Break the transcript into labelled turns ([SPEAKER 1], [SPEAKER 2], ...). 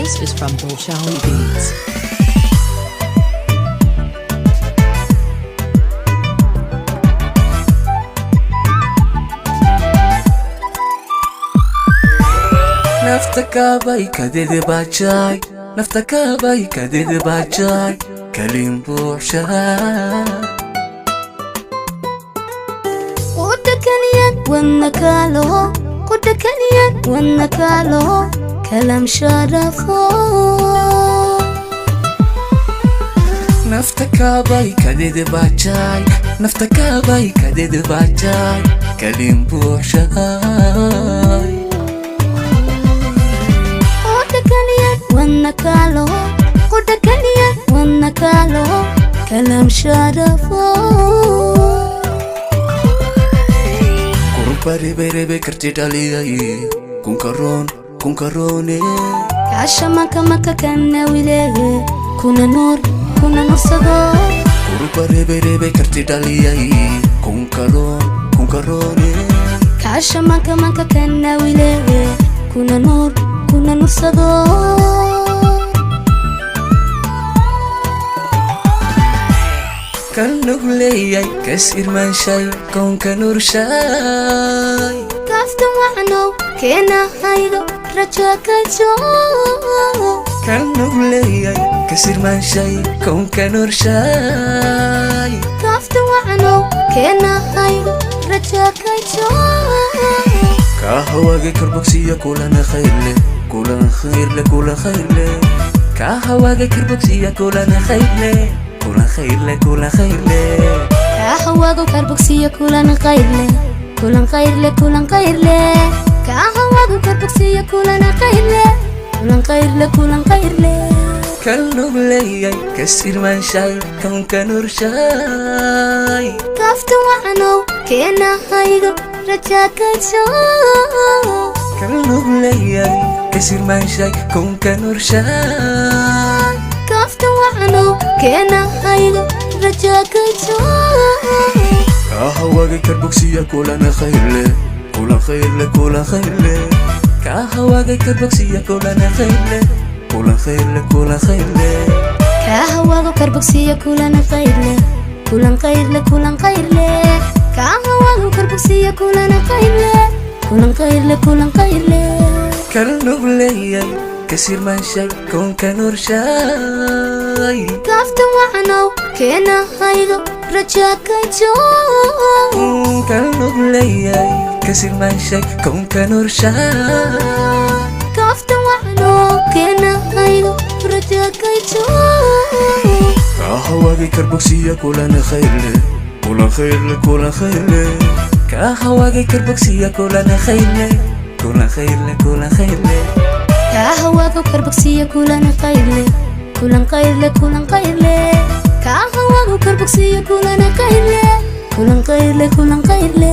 [SPEAKER 1] This is from Bolshawi Beats.
[SPEAKER 2] Nafta kaabay kadidi bajaay, nafta kaabay kadidi bajaay, kalin buuxshaa.
[SPEAKER 3] Qudha kaliyan wadna kaalo, qudha kaliyan wadna kaalo, kalam sharafo.
[SPEAKER 2] Nafta kaabay kadidi bajaay, nafta kaabay kadidi bajaay, kalin buuxshaay.
[SPEAKER 3] Qudha kaliyan wadna kaalo, qudha kaliyan wadna kaalo, kalam sharafo.
[SPEAKER 2] Kurba reberebe karti dhaliyay kunkaroon kunkaroone.
[SPEAKER 3] Kaasha maka maka kana wileeye, kuna nuur kuna nursado.
[SPEAKER 2] Kurba reberebe karti dhaliyay kunkaroon kunkaroone.
[SPEAKER 3] Kaasha maka maka kana wileeye, kuna nuur kuna nursado.
[SPEAKER 2] Kan nugleeyay kas irmaanshay koonka nurshaay.
[SPEAKER 3] Kaafta wacnow keena haydo rajo kajo.
[SPEAKER 2] Kan nugleeyay kas irmaanshay koonka nurshaay.
[SPEAKER 3] Kaafta wacnow keena haydo rajo kajo.
[SPEAKER 2] Kaa hawaagay karbogsiya kulana khayrle, kulan khayrle, kulan khayrle. Kaa hawaagay karbogsiya kulana khayrle, kulan khayrle, kulan khayrle.
[SPEAKER 3] Kaa hawaago karbogsiya kulan qayrle, kulan qayrle, kulan qayrle. Kaa hawaago karbogsiya kulan qayrle, kulan qayrle, kulan qayrle.
[SPEAKER 2] Kan nugleeyay kas irmaanshay koonka nurshaay.
[SPEAKER 3] Kaafta wacnow keena haydo rajo kajo.
[SPEAKER 2] Kan nugleeyay kas irmaanshay koonka nurshaay.
[SPEAKER 3] Kaafta wacnow keena haydo rajo kajo.
[SPEAKER 2] Kaa hawaagay karbogsiya kulana khayrle, kulan khayrle, kulan khayrle. Kaa hawaagay karbogsiya kulana khayrle, kulan khayrle, kulan khayrle.
[SPEAKER 3] Kaa hawaago karbogsiya kulan qayrle, kulan qayrle, kulan qayrle. Kaa hawaago karbogsiya kulan qayrle, kulan qayrle, kulan qayrle.
[SPEAKER 2] Kan nugleeyay kas irmaanshay koonka nurshaay.
[SPEAKER 3] Kaafta wacnow keena haydo rajo kajo.
[SPEAKER 2] Kan nugleeyay kas irmaanshay koonka nurshaay.
[SPEAKER 3] Kaafta wacnow keena haydo rajo kajo.
[SPEAKER 2] Kaa hawaagay karbogsiya kulana khayrle, kulan khayrle, kulan khayrle. Kaa hawaagay karbogsiya kulana khayrle, kulan khayrle, kulan khayrle.
[SPEAKER 3] Kaa hawaago karbogsiya kulan qayrle, kulan qayrle, kulan qayrle. Kaa hawaago karbogsiya kulan qayrle, kulan qayrle, kulan qayrle.